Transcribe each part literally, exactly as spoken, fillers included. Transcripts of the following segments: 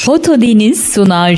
Foto Deniz sunar.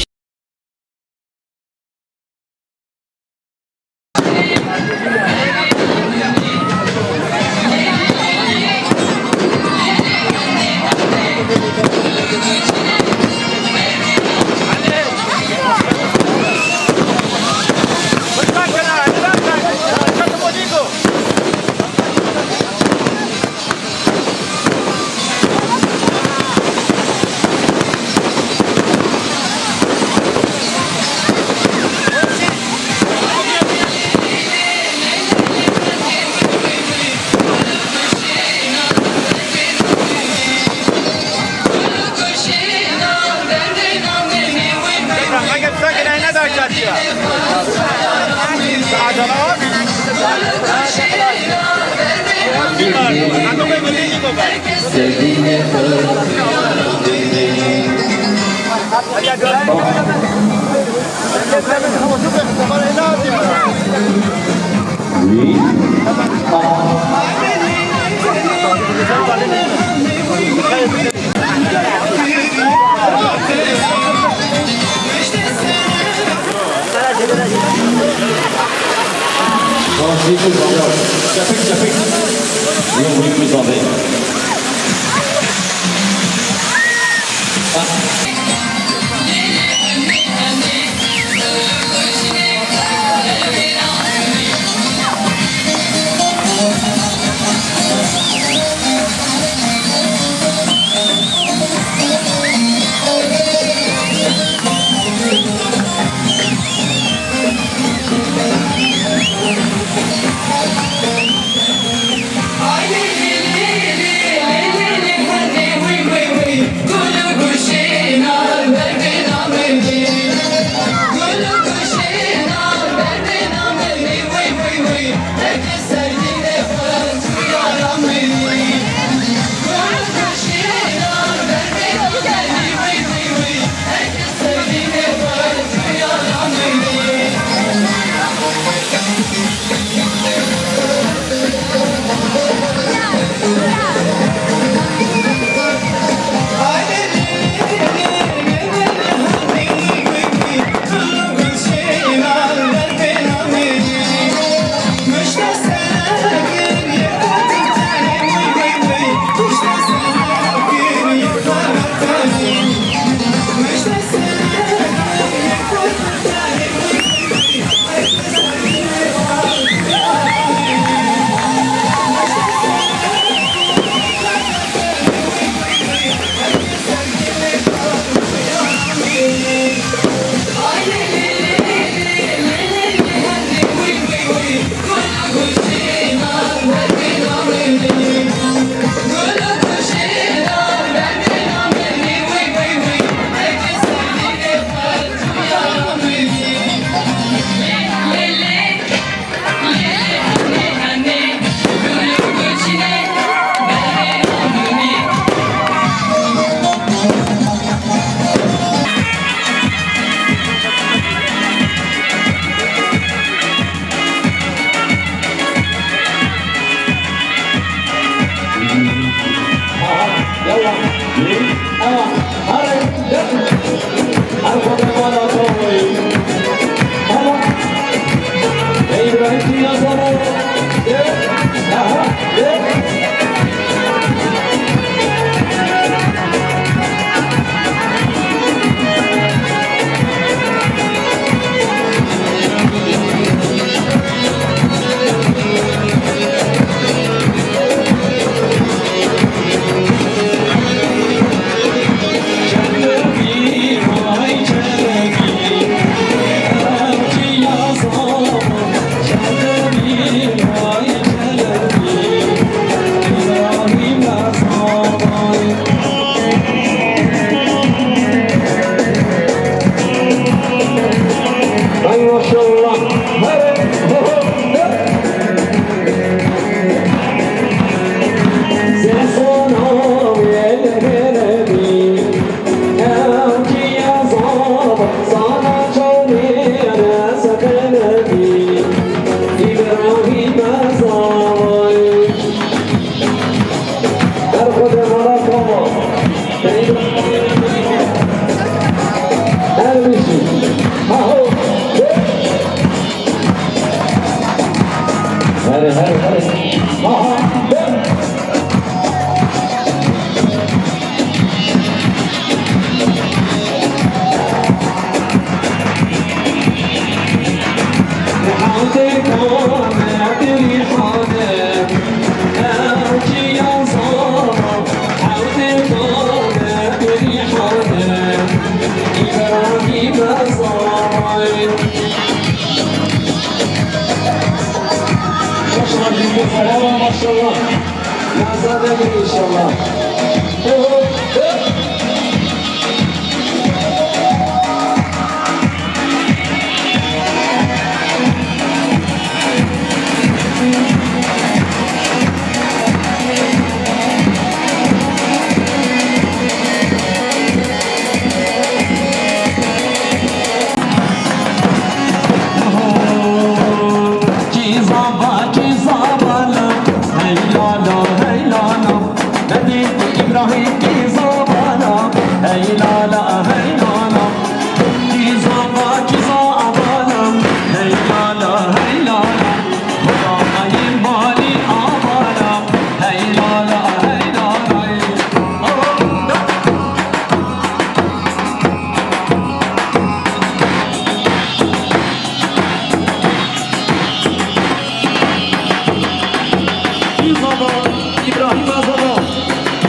İnşallah. Zava, Îbrahîm Zava,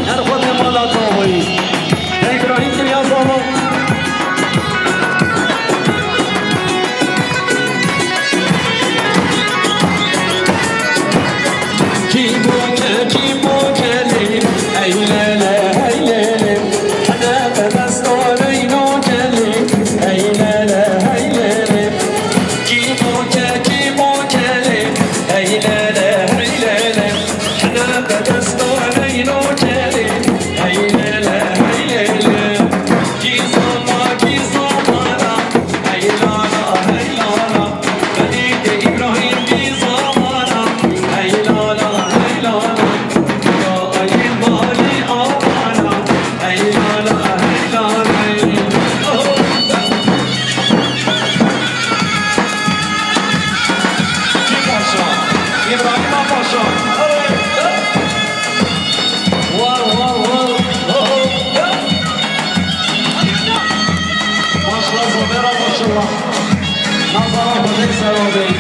her xwe te mala Zavayî. Te Îbrahîm kiriya Zava. Kî boke, kî boke lê, ey lê lê, ey lê lê. Hene be desta reyno gelê, ey lê lê, ey lê lê. Kî boke, kî boke lê, ey lê lê, ey lê lê. Hene be desta reyno gelê, ey lê lê, ey lê lê. Kî zama, kî zamana, ey la la, ey la la. Maşallah, Zobera, maşallah. Nazara Xwedê ser olsun.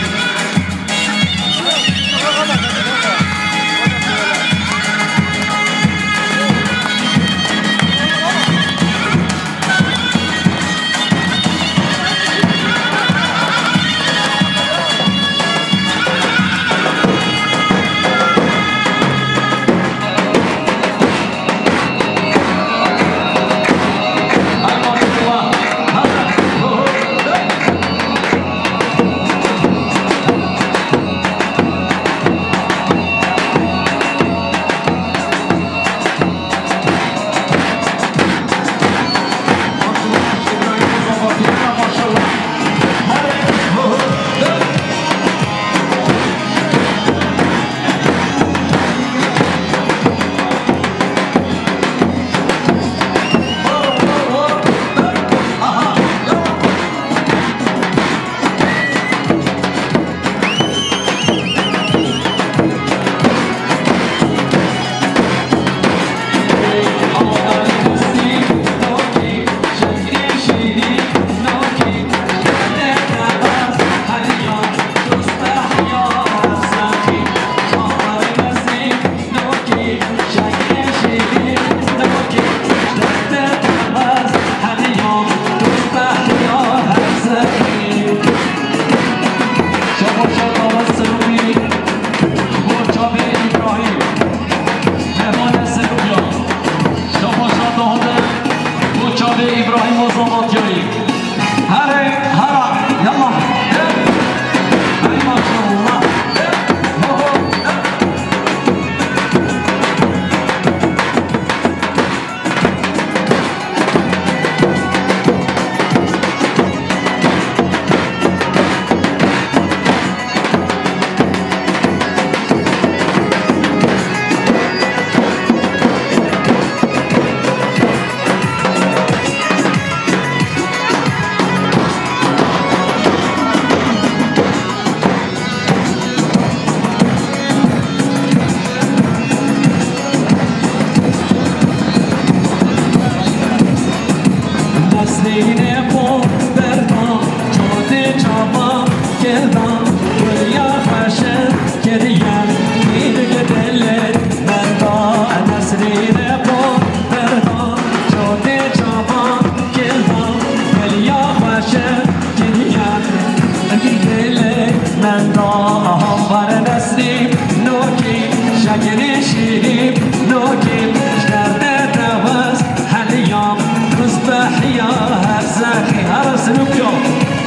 Here Sinopya,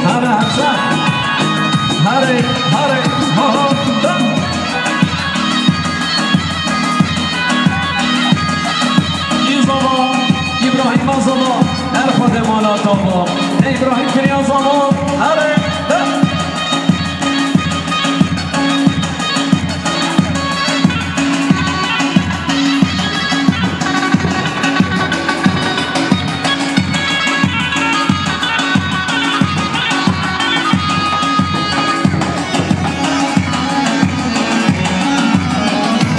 here Hepse, here, here, ha, ha, ha. Kî zava, Îbrahîm Azava, her xwe de mala tava. Ey Îbrahîm kiriya zava, here, he.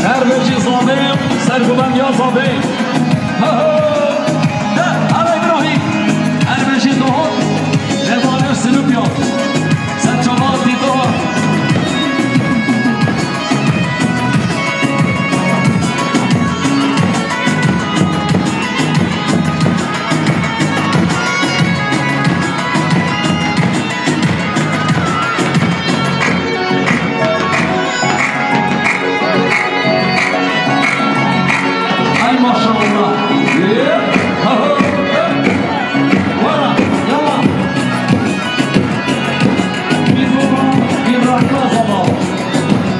Her bijî zavê, serguven ya zavê. Ho, ho. De, Ala Îbrahîm. Her bijî doho. Levane Sinopya. Sen çavan dî doho. Ay maşallah. Wara, yalla. Biz baba, Îbrahîm Azava.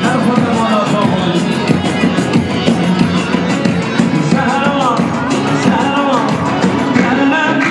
Her xwe de mala xwe. Zehra, Zehra, Zehra,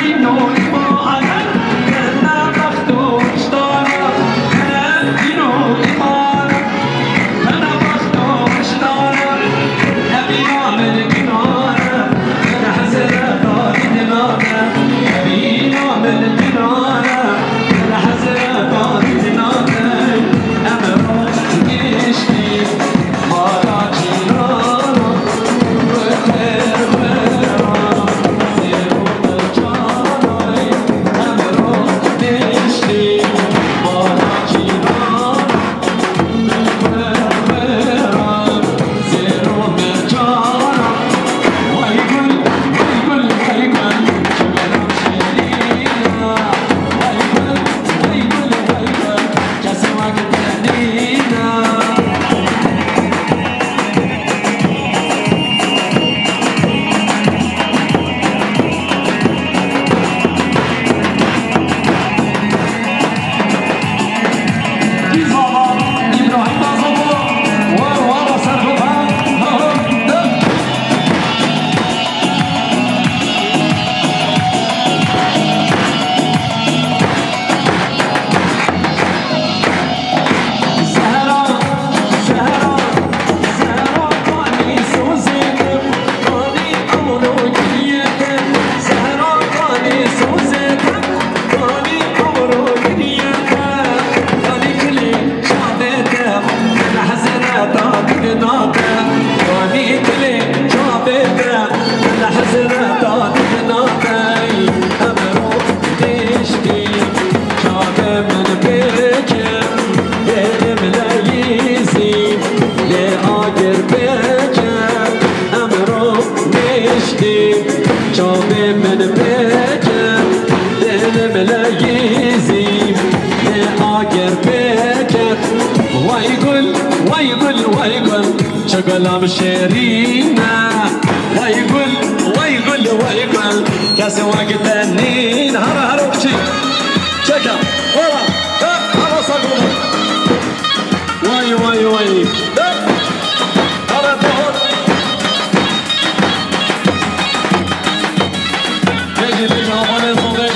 Çavê min pêke, dilim leyîzî, lê agir pêke. Way gul, way gul, way gul, çi gulam şêrîn e. Way gul, way gul, way gul, kes wek te nîn. Hara, hara, kiçî. Çeke, hara, hep, hara, sağ olun. Way, way, way. Hep, hara, dohot. Bêjî, bêjî, havalê zolê.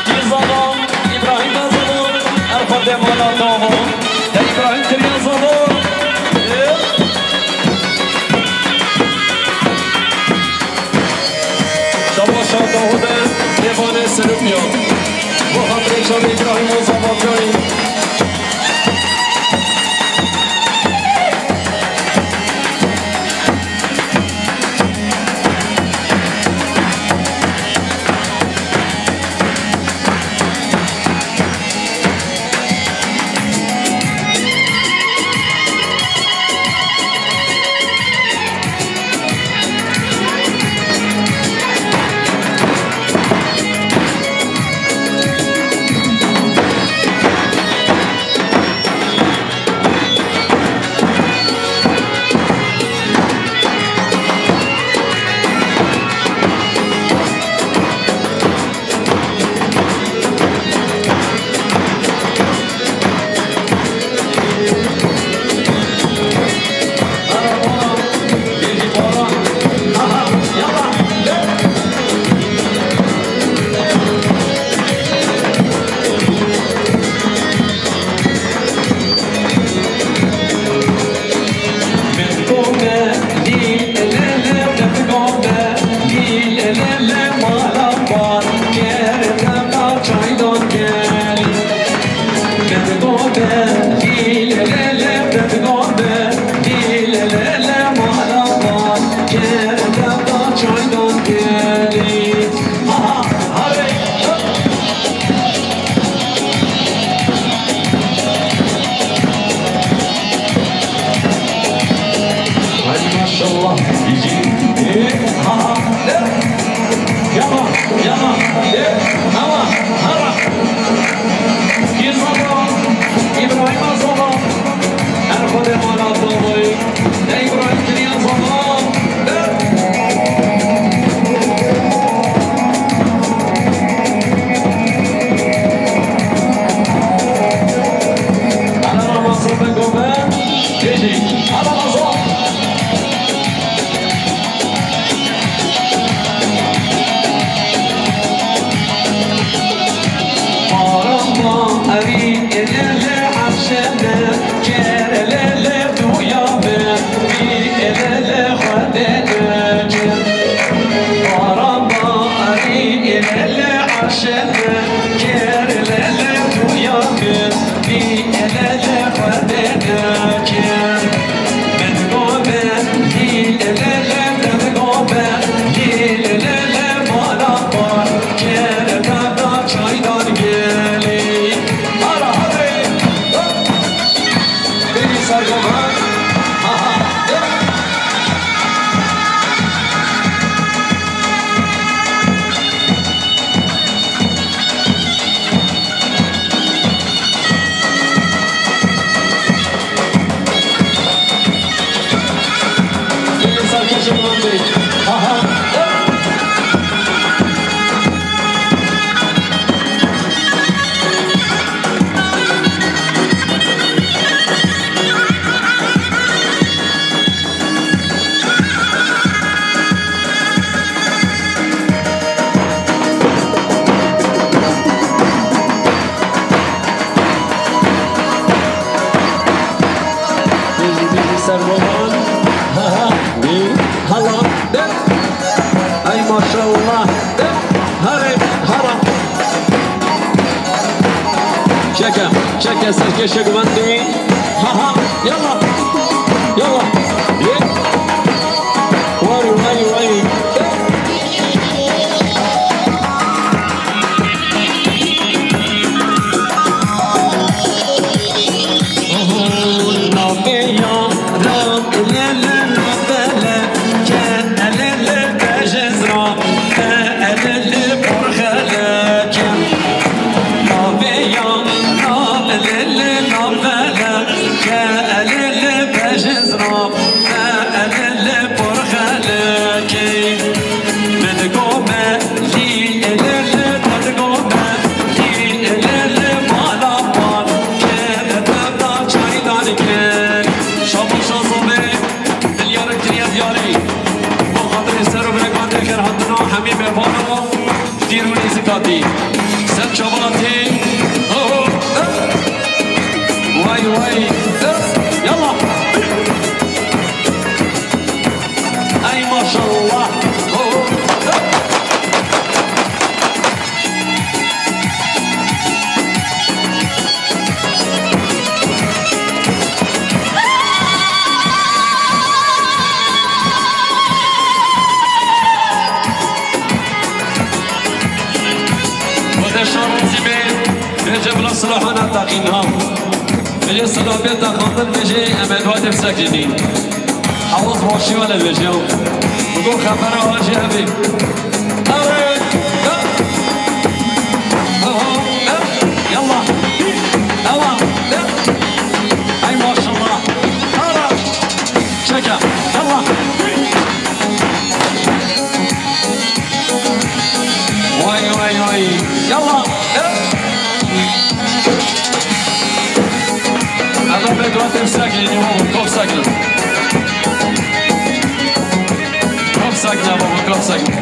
Kî zana, Îbrahîm Zana, her xwe dê mala dava. De Îbrahîm kiriye zana. Şaba şa dahode, mêvanê Sinopya. Bo xatirê çavê Îbrahîm Zana biyayî. Maşallah. Hare, hara. Çeke, çeke, serkeşe güvendi. Ha ha, yalla. Yalla. Ye. Vay, vay, vay. Şabaş Azadê, Dilyarê kiriye diyarê. Bo xatirê ser û binekatê xêrhatina hemî mêvanan, dîr û nêzîkatî. Ser çavatê. Ho, ho. Way, way. Yalla. Ey maşallah. Ho, ho. Xwedê şan razî be, bêje bila silahana teqîn ha. Bêje silah bê teqandin, bêje em ê dua tepsek jî dîn. Hewaz başî wele bêje. Bigo xebera wa jî hebe. Are, ya. Aha, ya. Yalla. Ewa, ya. Ay maşallah. Ara. Çeke. Yalla. Vay, vay, vay. Yalla. Eva bedwa tepsek, yani, kop sakın. Kop sakın, baba, kop sakın.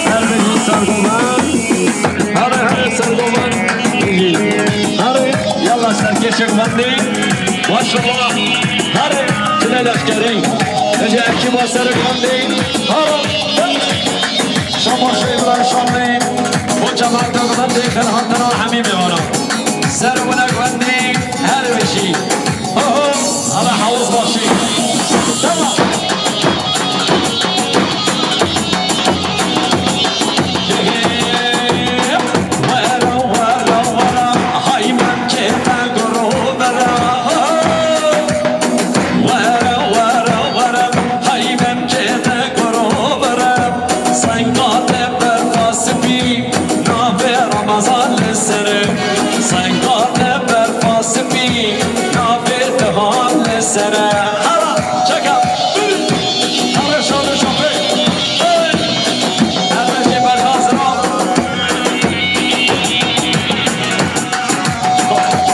Her bir insan dolar. Hare, hare, ser dolar. Hare, yalla, serkeşek bende. Maşallah. Hare, tine lexkerî. Ece ekiba serek bende. Hare. Şabaş Îbrahîm Şamlî, bo cemaeta gundê Xêrhatina hemî mêvanan. Ser wina gundê her bijî. Ho, ho, hala hewz başî. Tamam. Were, were, were, hay memkê me guro bere. Were, were, were, hay memkê me guro bere. Senga te berfa spî, navê Ramazan li ser e. Senga te berfa spî, navê Dihan li ser e. Hara, çeka. Hara, şabe, şabe. Hey. Hemê jî berdazira.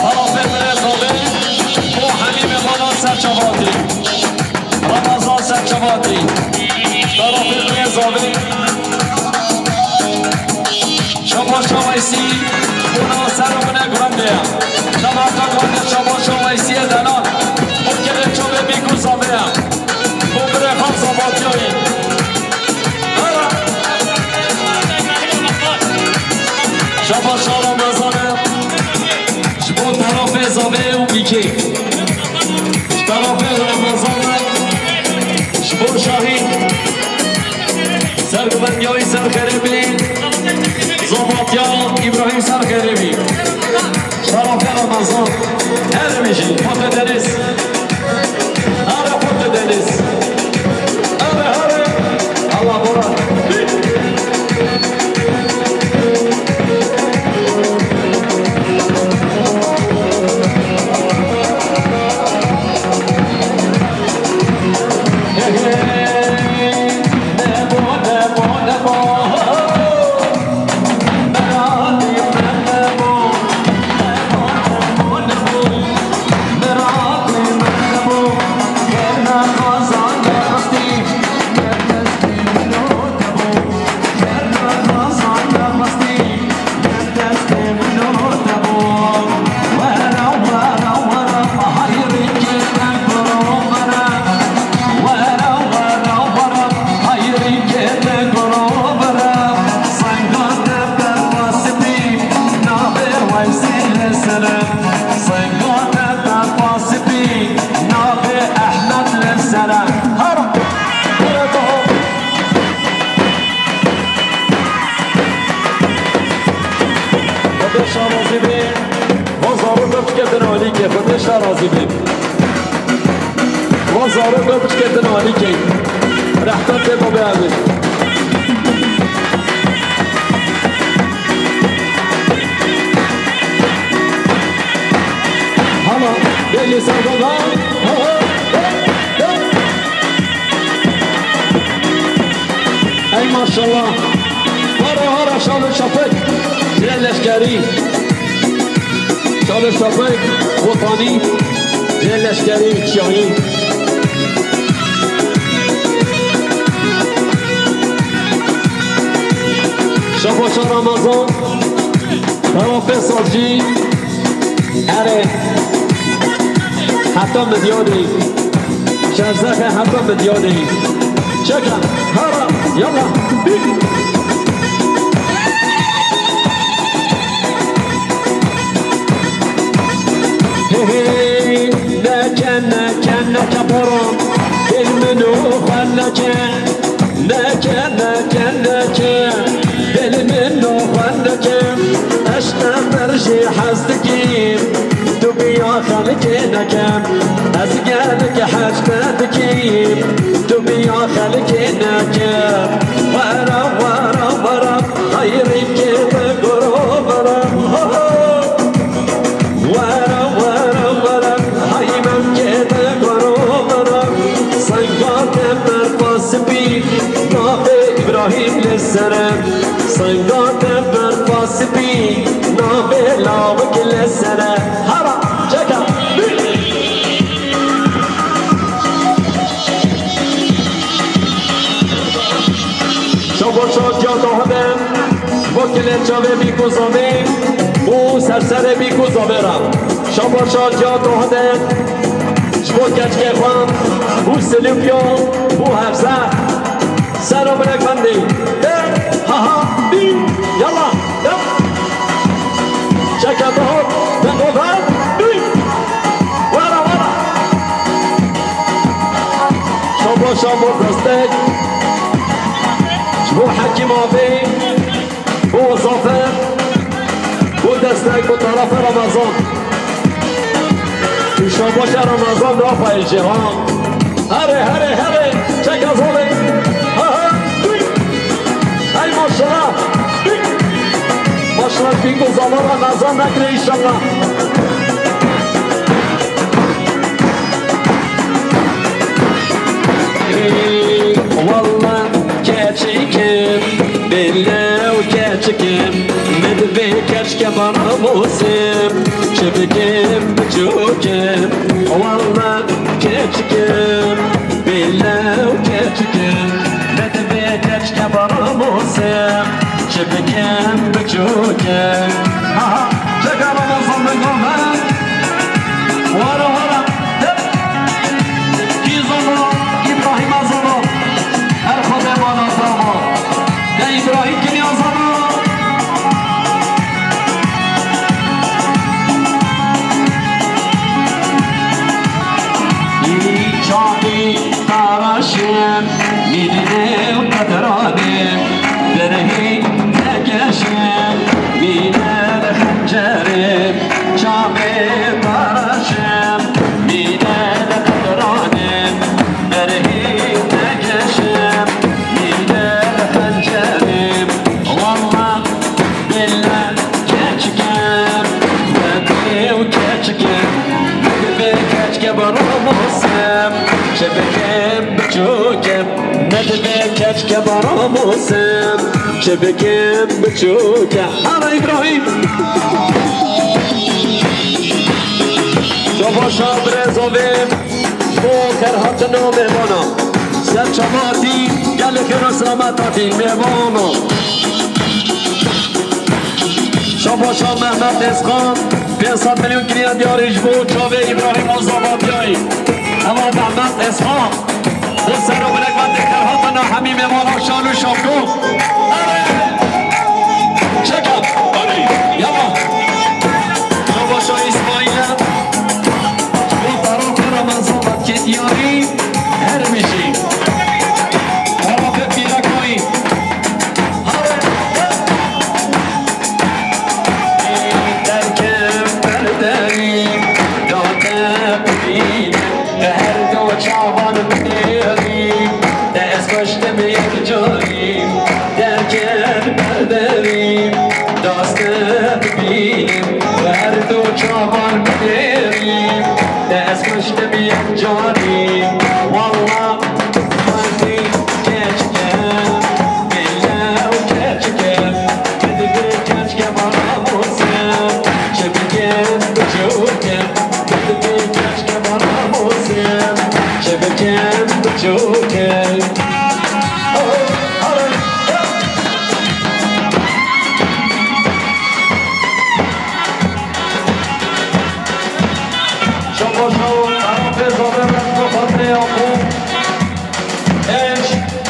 Hara, pê birê xabe. Bo hemî mêvanan ser çavatî. Ramazan Serçevatî. Tarafê Rêzavê. Şabaşa Weysî. Bona ser bine gurende ya. Şabaşa gurende Şabaşa Weysî Edenan. Bo kere çavê bîku zavê ya. Bo birê xan Zavatiyayê. Ara. Şabaşa Ramazan. Ji bo tarafê zavê û bîkê. Ji tarafê Ramazan, ji bo Şahîn, serguvendiyayî ser xerêbî, zavatiya Îbrahîm ser xerêbî. Ji tarafê Ramazan, her bijî, Fatê Deniz. Hare Fatê Deniz. Hare, hare. Allah bora. Aro be pişketin alîkê. Rehmet lê babê evê. Hala, belli serdana. Ey maşallah. Hara hara şal û şapik. Cihê leşkerî. Şal û şapik, wetanî, cihê leşkerî û çiyayî. Şabaşa Ramazan, Tewafê Sazcî, erê, heta Midyadê. Çerzexê heta Midyadê. Çeka, hara, yalla, bî. Hey, hey, neke, neke, neke boran, dil min û xwe neke. Neke, neke, neke, dil min û xwe neke. Eşqe te jî hez dikim. Tu biya xelkê neke, ez gelek hej te dikim. Tu biya xelkê neke, were, were, were, hay rîkê te goro were. Ho, ho. Were, were, were, hay memkê te goro were. Senga te berfa spî, navê Îbrahîm li ser e. Senga te berfa spî, navê lawik li ser e. Hara, çeka, bî. Şabo şadiya dahde, ji bo kilê çavê bîk û zavê û serserê bîk û zavê re. Şabo şadiya dahde, ji bo keçikê xwe, bû silûpiya, bû hevze. Ser û bilek bendî. Ê, ha, ha, bî, yalla, yap. Çeke dahot, dengova, bî. Wara, wara. Şabo, şabo, destek. Ji bo Hekîm abi. Bo Zafer, bo destek, bo tarafa Ramazan. Û şabaşa Ramazan da payî jê, ha. Herê, herê, herê, çek azalê. Ha, ha, duy. Hey maşallah, duy. Maşallah, bingo zaman Ramazan nekire inşallah. Walla keçikim, bêlew keçikim, min divê keçke baramosim, çi bikim biçûkim, walla keçikim, bêlew keçikim, min divê keçke baramosim, çi bikim biçûkim. Aha, çeka Ramazan min gome. Wara, wara. Kî zana? Îbrahîm Azana. Her xwe bê mana tama. De Îbrahîm kinî Azana. Î çavî taraşim, mînê û qedranê, derhî nekeşim, mîne li xencerim. Çavê taraşim, mîne li qedranê, derhî nekeşim, mîne li xencerim. Walla bêle keçikim, bedê û keçikim, divê keçke baramosim, çi bikim biçûkim. Ne divê keçke baramosim, çi bikim biçûke. Hara Îbrahîm. Şabaşa birêzovê, bo kerhatina mêvana. Ser çava hatî, gelê xêr û selamet hatî mêvana. Şabaşa Mehmet Eskan, pênc sed milyon kiriye diyarî ji bo çavê Îbrahîm û Zavatiyayî. Eva Mehmet Eskan. Bo ser û bilek bendê kerhatina hemî mêvana şal û şapko. Erê! Çeka! Erê! Yalla! Şabaşa Îsmaîl'e. Bo tarafê Ramazan Batkê diyarî. Her mijî. Tarafê pîrekayî. Derkem berdeyî, date bibîne, her du çavan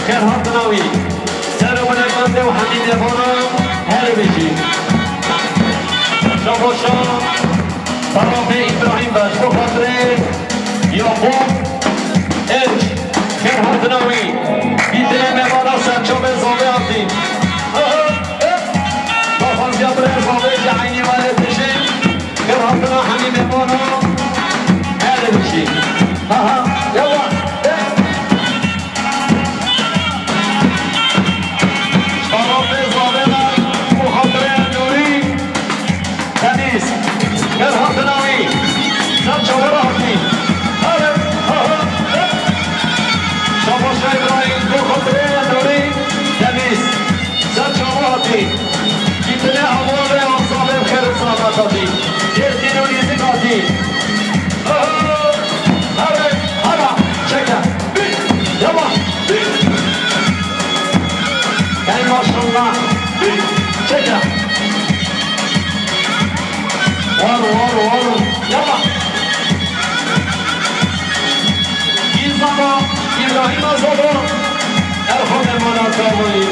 Xêr hatina wî. Ser û binê bendê û hemî mêvanan her bijî. Şabaşa tarafê Îbrahîm Beş bo xatirê Yaqûb Êç. Xêr hatina wî. Bîtinê mêvana serçavê zavê hatî. Daxwaziya birê zavê jî eynî were dijî. Xêr hatina hemî mêvana her bijî. Ha ha, yalla. Tarafê zavê me, bo xatirê Nûrî Tenîs. Xêr hatina wî. Ser çavan hatî. Hale, ha, ha, he. Şabaşa Îbrahîm, bo xatirê Nûrî Tenîs. Ser çavan hatî. Bîtinê hevalê zavê bi xêr û selamet hatî. Yê tîn û nêzîk hatî. Aha! Hare! Hara! Çeke! Bî! Yavaş! Bî! Ey maşallah! Bî! Çeke! War, war, war! Yavaş! Gîn zava, Îbrahîm zava, Erxan emana tavayî.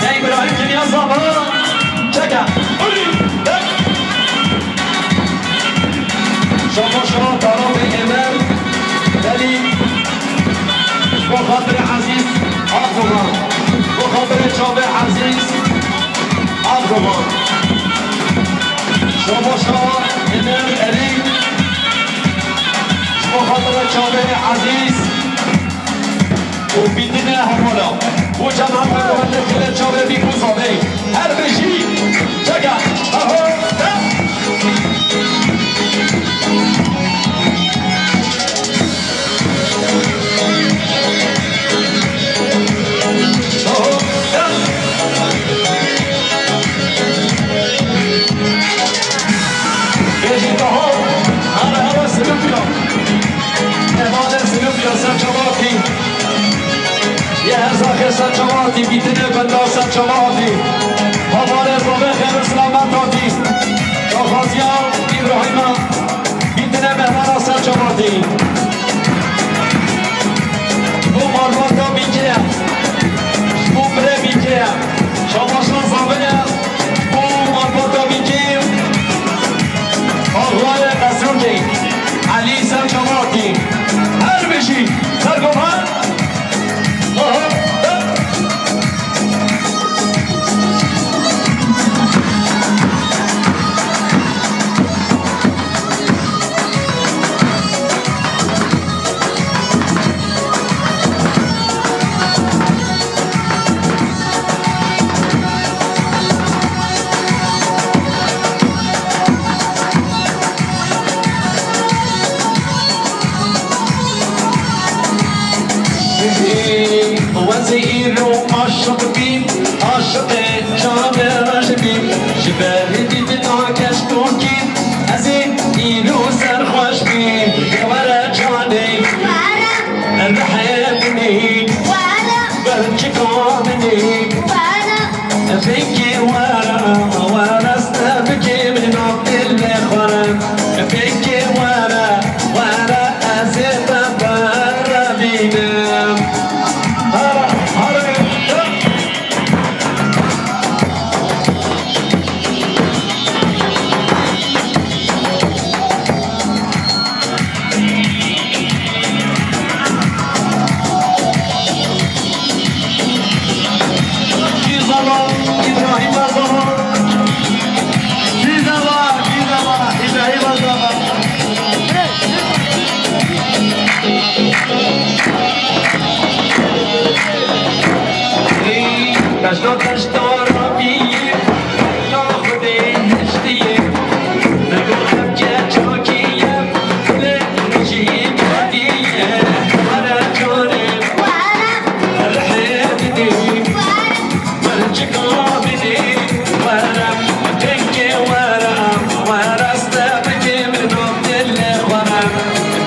Ey Îbrahîm dinya zava, çeke. Ulî, dek. Şabaşa tarafê Êmer, Belî, bo xatirê Ezîz, Erdogan. Bo xatirê çavê Ezîz, Erdogan. Şabaşa Êmer, Elî. Ji bo xatirê çavê Ezîz û bîtinê hemala û cemaeta ku hevdê dilê çavê bî ku zavê her bijî çeka heho de. Heho de. Bêjî taho, hare hare Silûpya. Hevalê Silûpya ser çavatî. Yê herzaxê ser çavatî, bîtinê benda ser çavatî. Hevalê zavê xêr û selamet hatî. Daxwaziya Îbrahîma, bîtinê mehmana ser çavatî. Bo malbata bîkê, ji bo birê bîkê. Şabaşan zavê ye bo malbata bîkê, axayê Qesrokê, Elî ser çavatî. Her bijî, ser goman. Aha, eh. Wezîr û aşiq bî, aşiqê çavê reş bî, ji ber dîtina keşkokî, ez ê îro serxweş bî. Were canê, rihê dinê, belçika min ê. Pêkê were, were stebikê min a dilê xwe re. Pêkê were, were ez ê te berevînim. Hare, hare. Kî zava, Îbrahîm zava. Kî zava, kî zava, Îbrahîm zava. Ey, taşta taşta Rabî. Ya Xwedê hiştiyê, me bi xemke çakiye, lê jî ketiye, were canê, rihê bidî, berçika bidî, were, pêkê were, were stebikê min a dilê xwe re,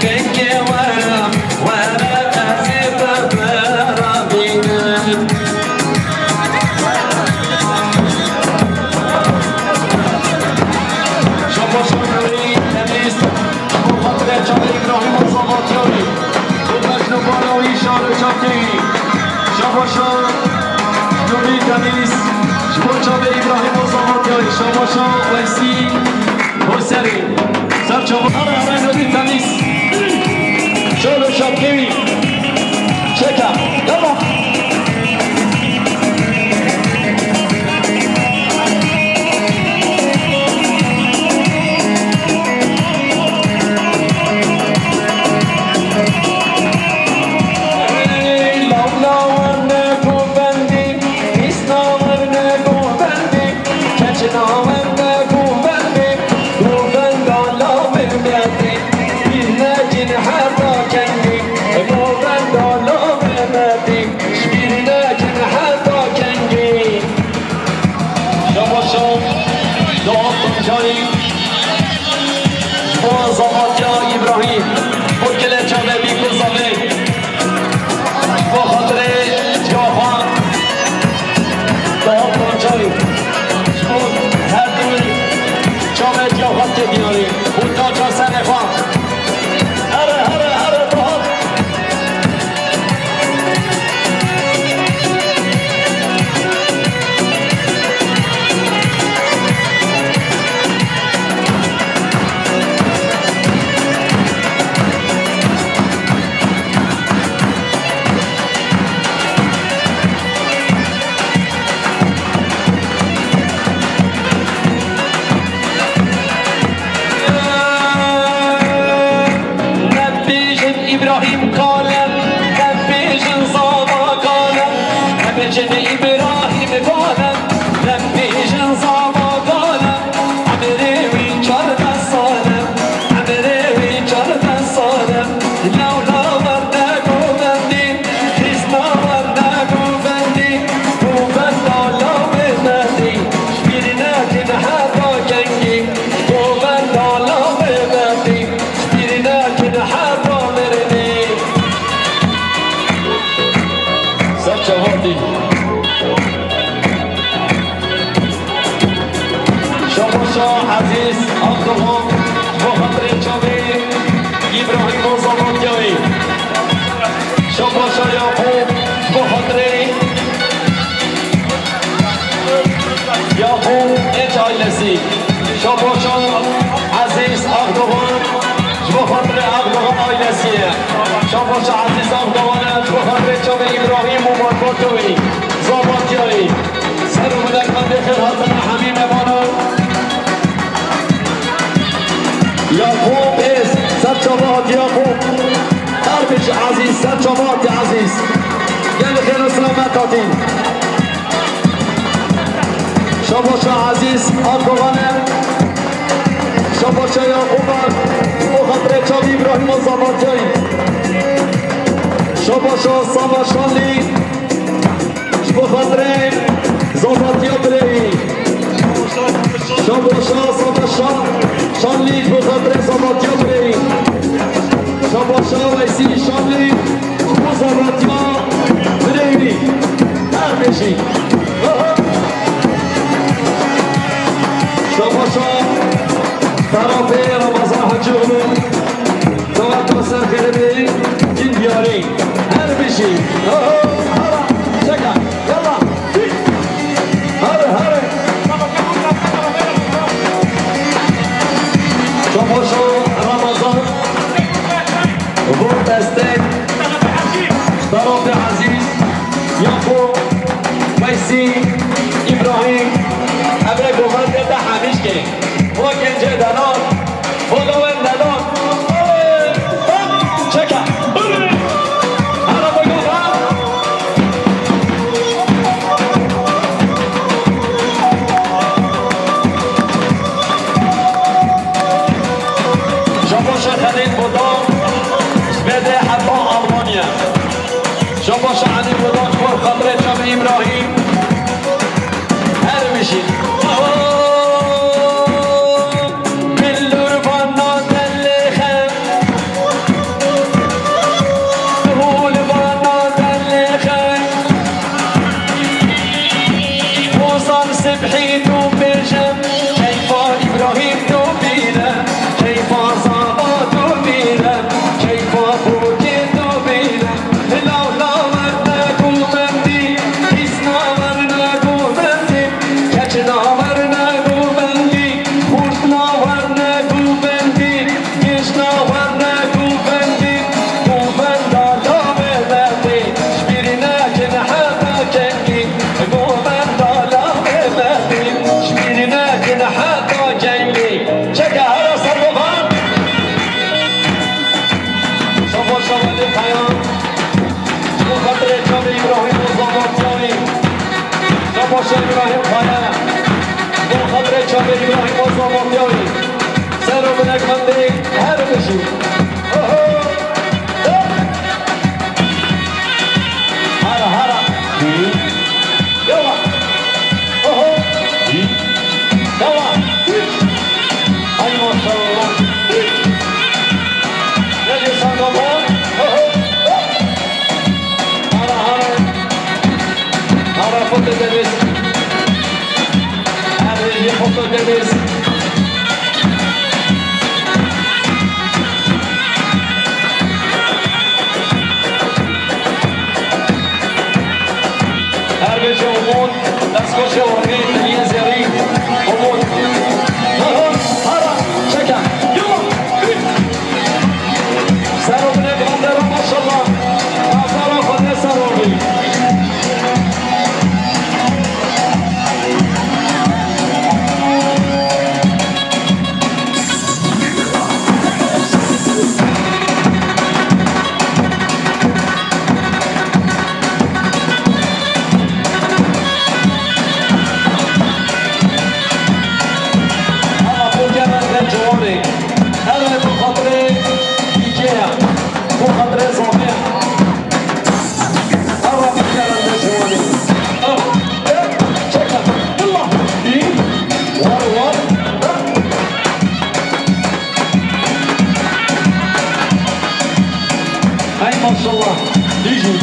pêkê were, were ez ê te berevînim. Şabaşa Nûrî Tenîs, ji bo xatirê çavê Îbrahîm Azad Atiyarî û bejnobana wî Şarê Çakî. Şabaşa Temîz. Ji bo çavê Îbrahîm Ozan Atyayê, Şamaşa Weysî Hoserê. Ser çava, here, here, Nurî Temîz. Şolo şapkê wî. Çeka. Yalla. Ey, law, law, ne govendî. Pîsna werne govendî, keçina werne govendî, govenda lawê merdî, bîr nekin heta kengî, govenda lawê merdî, bîr nekin heta kengî. Şabaşa, Doğan Tuncayî, ji bo zavatiya Îbrahîm, bo kile çavê bî ku zavê. Ji bo xatirê ciya xwe, Taha Pancayî, ji bo her du çavê ciya xwe tê diyarî, û taça serê xwe. Here, here, here, Taha. Nebêjin Îbrahîm kalem, nebêjin zava kalem, nebêjin Îbrahîm kalem, nebêjin zava kalem. Emirê wî çardeh sal e, emirê wî çardeh sal e. Lewla werde govendî, xîzna werde govendî, govenda lawê merdî. Bîr nekin heta kengî, govenda lawê merdî. Bîr nekin heta mirinî. Ser çavatî. Şabaşa Ezîz Akdogan, ji bo xatirê çavê Îbrahîm Ozan Atyayê. Şabaşa Yaqûb, ji bo xatirê Yaqûb Êç ailesî. Şabaşa Ezîz Akdogan, ji bo xatirê Akdogan ailesî ye. Şabaşa Ezîz Akdogan e, ji bo xatirê çavê Îbrahîm û malbata wî. Zavatiyayî. Ser û bilekmendê xêr hatine hemî mehmanan. Yaqûb Êz, ser çava hatî Yaqûb. Her bijî Ezîz, ser çava hatî Ezîz. Gelî xêr û selamet hatî. Şabaşa Ezîz Akdogan e. Şabaşa Yaqûb e. Bo xatirê çavê Îbrahîm Zavatiyayî. Şabaşa Sava Şanlî. Ji bo xatirê zavatiya birê wî. Şabaşa Sava Şa-, Şanlî, ji bo xatirê zavatiya birê wî. Şabaşa Weysî Şanlî, ji bo zavatiya birê wî. Her bijî. Aha. Şabaşa tarafê Ramazan Hacıoğlu. Dawet ser xêrê bê, cin diyarî. Her bijî. Oho, hara, çeka, yalla. Hare, hare. Şabaşo Ramazan. Bo destek. Tarafê Ezîz. Yaqûb. Weysî. Îbrahîm. Ev re govendê te hemîşkê. Bo gencê delal. Bo lawên delal. Çeka. Hala bo govan. Şabaşa Xelîl Bodan, Swêdê heta Almanya. Şabaşa Elî Bodan, ji bo xatirê çavê Îbrahîm. Her bijî. Billur vana delê xem. Hûl vana delê xem. Hozan sibhî tu bêjem. Keyfa Îbrahîm tu bîne. Keyfa zava tu bîne. Keyfa bûkê tu bîne. Law law werde ku mendî. Hîsna Îbrahîm Kaya. Bo xatirê çavê Îbrahîm Ozan Matyayî. Ser û binekmendê her bijî. Oho! Hara, hara. Yala. Oho. Yala. Ay maşallah. Necî Sandokan. Oho. Hara, hara. Hara, foto deniz. Hara, foto deniz. Her bêje Umut, destxweş e, wextê teniyê zêrî, Umut. Hara, çeke, yala, hî. Ser û binê bandera maşallah, nazara xwe ne ser û bî. Ama bu gelen de ciwanê. Evet, bu xatirê dîkê ye. Bu xatirê zavê ye. Ama bu gelen de ciwanê. Ama, e, çek lan. Yallah. Yî. War, war. Hey maşallah. Dîjî.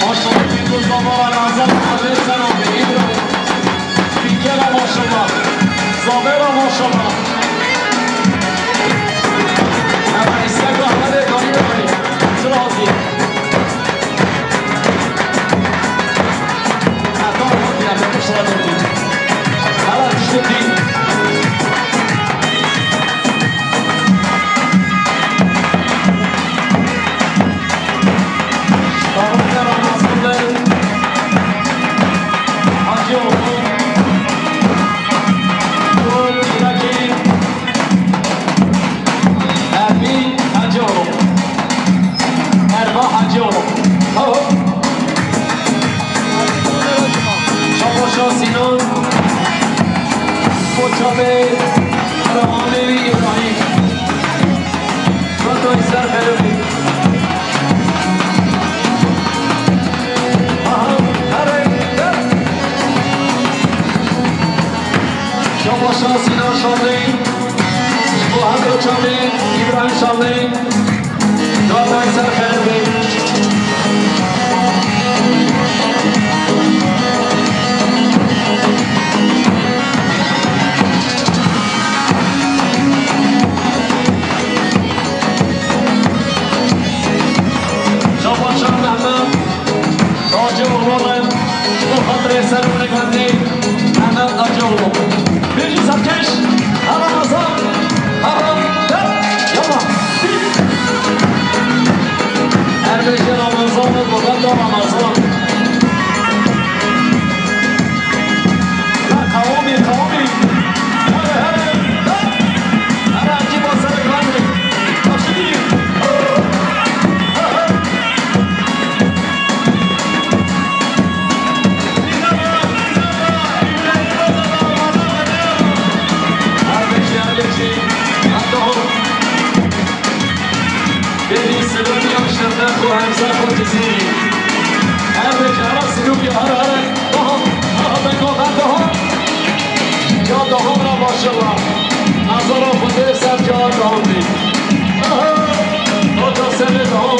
Maşallah, Pîrozbaba Ramazan, Hezreti Selam, Îbrahîm. Pîkera maşallah. Zavera maşallah. Hemen istek rahmete daim daim. Sıra hazır. Heta Diyarbekir sıra döndü. Hala düştü değil. Şikarete Ramazan Bey, Hacıoğlu, Uğur Tekin, Erbil Hacıoğlu, Erba Hacıoğlu. Ho, ho. Şabaşa Sinan, Koçabê, Karahanê Îbrahîm. Çatoy ser xeribî. Aha, here, here. Şabaşa Sinan Şanlî, ji bo Hemdo Çavê, Îbrahîm Şanlî, Çatoy ser xeribî. Şabaşa Mehmet, Hacıoğlu, bu xatirê ser û rêkendî Mehmet Hacıoğlu. Birinci serkeş, Ramazan, Ramazan, yallah. Her beşe Ramazan, bu da Ramazan. Qewimî, qewimî. Here, here. Here, Ecîba Serê Kanê. Başlî. Her beşî, her beşî. Hadi oğlum. Bêrî Silûkî ya Şirnex û Hemze xwe Cizîrî. Her bêje hera Silûkî, here, here. Aha, aha, beko, ben daha. Ya daha bira maşallah. Nazara xwe dê ser ca daha bî. Aha, hoca serê daha.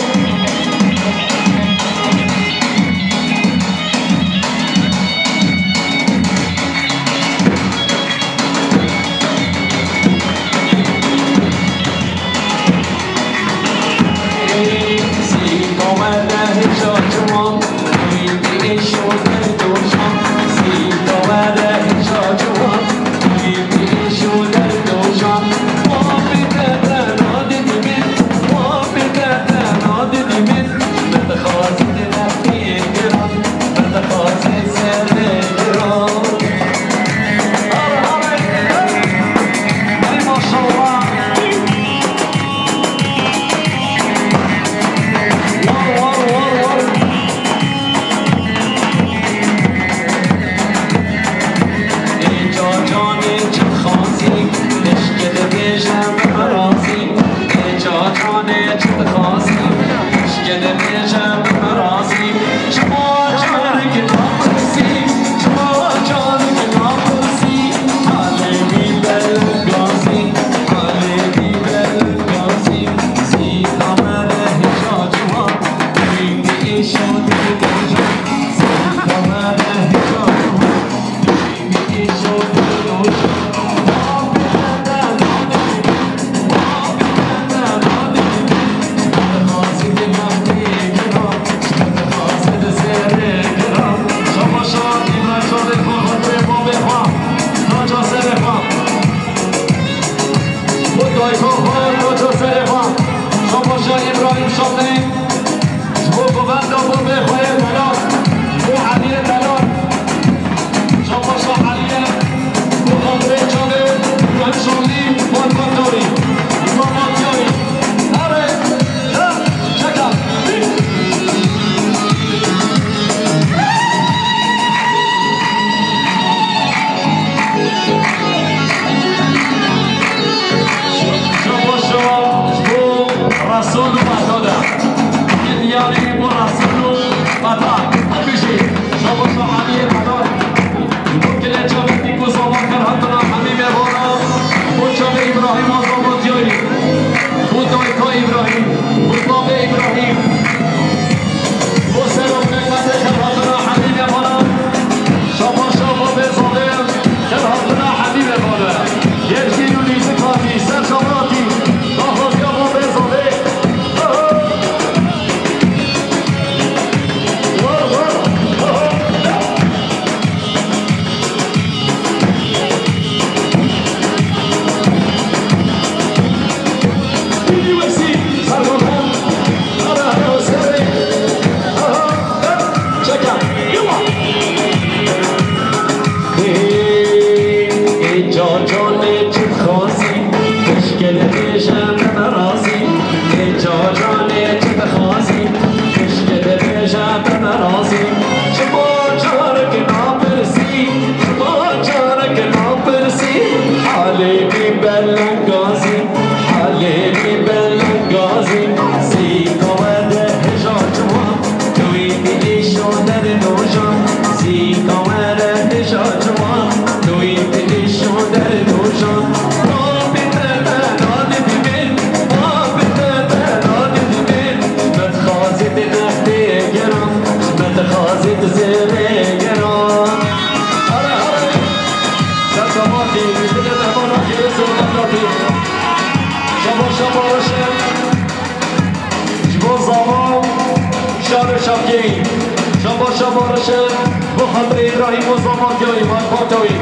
Partiyayî, Mak Partiyayî.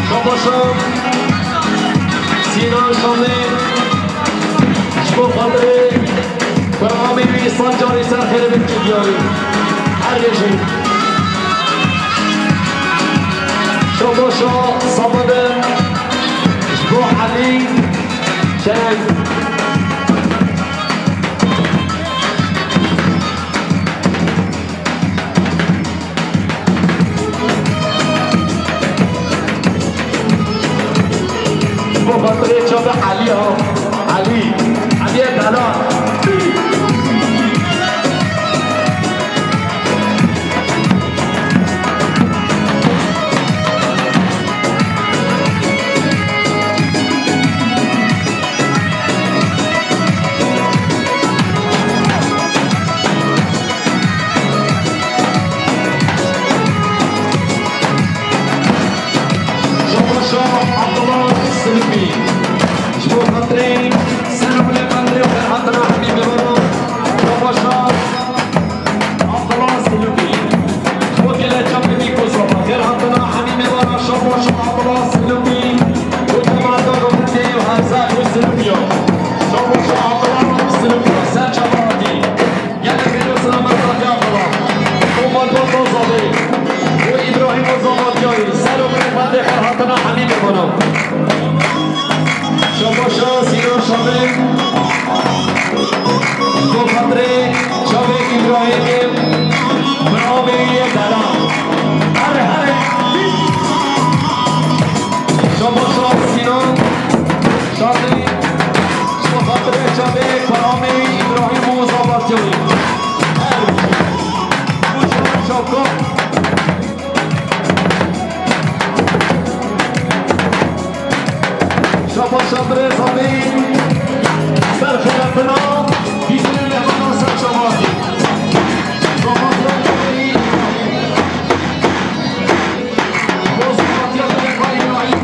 Şabaşa Sînan Şamî. Ji bo xatirê Kur'anê wî sed carî ser xêrê bê diyarî. Her bijî. Şabaşa Sabadin. Ji bo Elî Çeleng. Bo xatirê çavê Elî ha. Elî. Elîyê delal. Şabaşa Abdullah Silipî. Ji bo xatirê ser û lê qendrê xêrhatina hemî mêvanan. Şabaşa Abdullah Silipî. Ji bo keleça bêbî ku zava xêrhatina hemî mêvanan. Şabaşa Abdullah Silipî. Û cemaeta Rûhindê û Hezar û Silipî. Şabaşa Abdullah Silipî. Ser çava hatî. Gelek hêrê silamet Safiya Abdullah û Malbata Zavê û Îbrahîm Ozavatiyayî ser û birê xwendê xêrhatina hemî mêvanan. Şabaşa Sînan Şamê bo xatirê çavê Îbrahîmê miravê yê deran. Here here. Şabaşa Sînan Şamê. Ji bo xatirê çavê Kuramê Îbrahîm û Zavatiyayî. Her bijî. Û çav çavka. Şabaşa birêz Amî. Ser xêratina. Bîsînê lehmana ser çavazî. Zavatiyayî. Bo Zavatiya birêz Îbrahîm.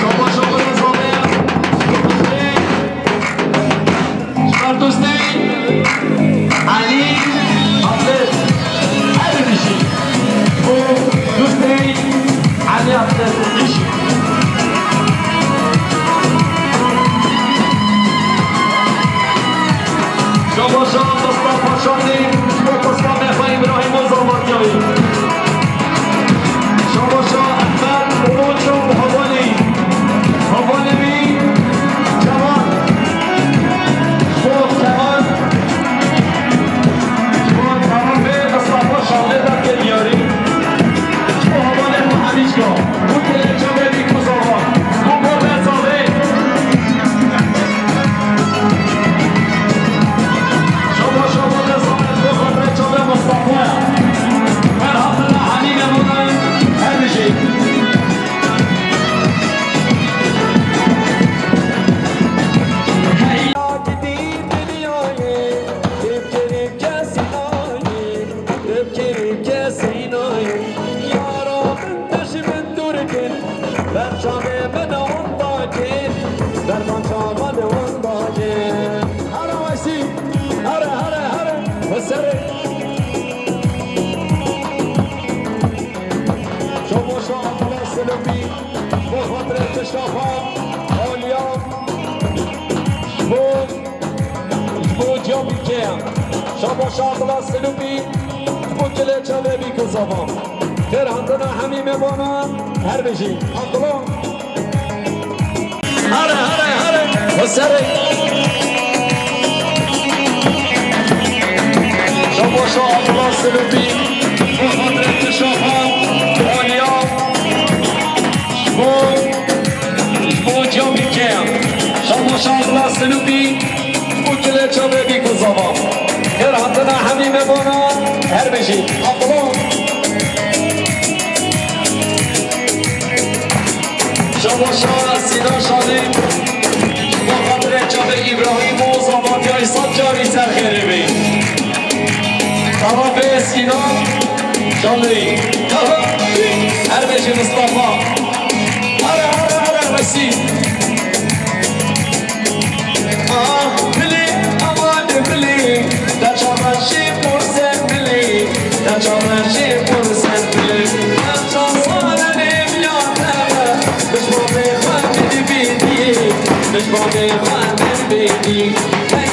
Şabaşa birêz Amî. Ji ber dostê Elî Abdil. Her bijî. Bo dostê Elî Abdil. Şabaşa Mustafa Şanî, bo Mustafa Îbrahîm û Zavatiyayî. Şabaşa Ehmed Uluç û hevalê, hevalê wî Kemal. Bo Kemal, bo Kemal bê Mustafa Şanî derkê diyarî. Ji bo hevalê xwe Hemîşka. Û keleça bêbî ku zava. Û bo Berzavê. Şaba, şaba, dest xwe, dest xwe, çavê Mustafa ye. Her hatina hemî nemanin, her bijî. Hey. Ribkirî kesî nayê, yara min te ji min dûr kin, ber çavê min ewanda kin, derman çavan ewanda kin. Here wesî, here, here, here, bi serê. Şomoşa Abdullah Silopî, bo xatirê tişta xwe, holiya, bo Ji bo camî keyan. Şaba şadila Silûbî, ji bo kilê çavê bî ku zavan. Xêr hatina hemî mêvanan, her bijî. Abdullah. Here, here, here. Bi serê. Şaba şadila Silûbî, bo xatirê tu şafa, holiya. Ji bo, ji bo camî keyan. Şaba şadila Silûbî. Û kilê çavê bî ku zavan. Xêr hatina hemî mêvanan, her bijî. Abdullah. Şabaşa Sînan Şanî. Bo xatirê çavê Îbrahîm û Zavatiyayî sed carî ser xêrê bî. Tarafê Sînan Şanî. Her bijî Mistefa. Here, here, here, Resî. Ah, bilî, aman bilî, te çavan jî Bavê xwe min bêtî, hey